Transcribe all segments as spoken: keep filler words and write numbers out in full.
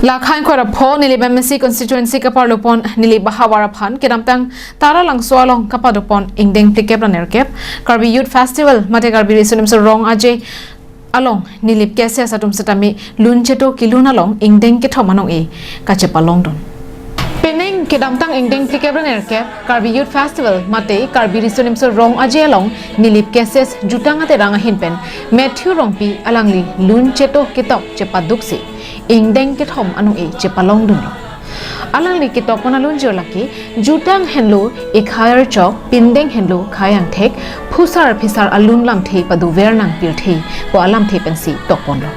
Lakhang Khora Pho Nilip M A C constituency kaparlopon Nilip ahavar aphan kedamtang Taralangso along kapadopon ingdeng phlikep ra nerkep Karbi Youth Festival mate Karbi Riso Nimso Rong Aje along Nilip cases atum setame lun cheto kilun along ingdeng kethom anong-e kachepalongdun. Penang kedamtang ingdeng phlikep ra nerkep Karbi Youth Festival mate Karbi Riso Nimso Rong Aje along Nilip cases jutang aterang ahin pen Matthew Rongpi alangli lun cheto ketok chepaduksi ingdeng kethom anong-e chepalongdunlo. Alangli ketokpon alunjir lake jutang henlo ekhai archok, pindeng henlo khei angthek, phusar phisar alun lamthe paduver nang pirthe pu alamthe pensi tokponlo.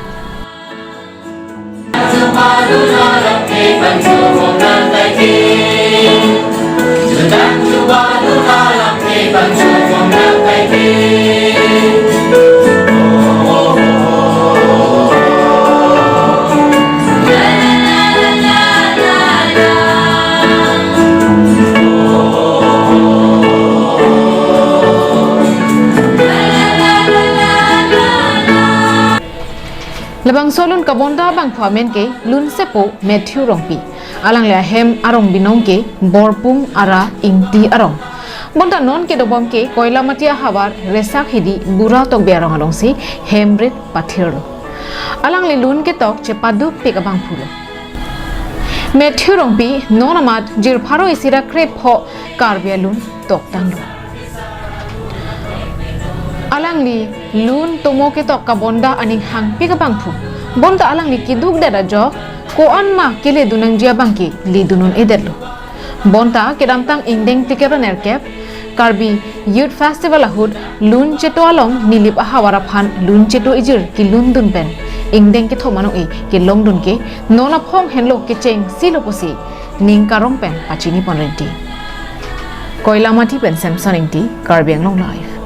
Labangso lun kabonta abangphu amen ke lunsepo Matthew Rongpi. Alangli ahem arong binong ke Borpung Ara Ingti arong. Bonta non kedobom ke Koilamati ahavar Resak Hidi Bura Tokbi arong alongsi hem rit pathirlo. Alangli lun ketok chepadukpik abangphulo. Matthew Rongpi non amat jirpharo isi ra krepho Karbi alun toktanglo. Alangli lun tomo ketok kabonta aning hangpik abangphu. Bonta alangli keduk det ajok ko-an ma keledun nangji abang ke ledun un-edetlo. Bonta kedamtang ingdeng phlikep ra nerkep Karbi Youth Festival ahut lun cheto along Nilip ahavar aphan lun cheto ijir kilundun pen ingdeng kethom anong-e kelongdun ke non aphong henlo kechengsi lo pusi ning karong pen pachinipon rinti. Koilamati pen Samson Ingti, Karbi Anglong Live.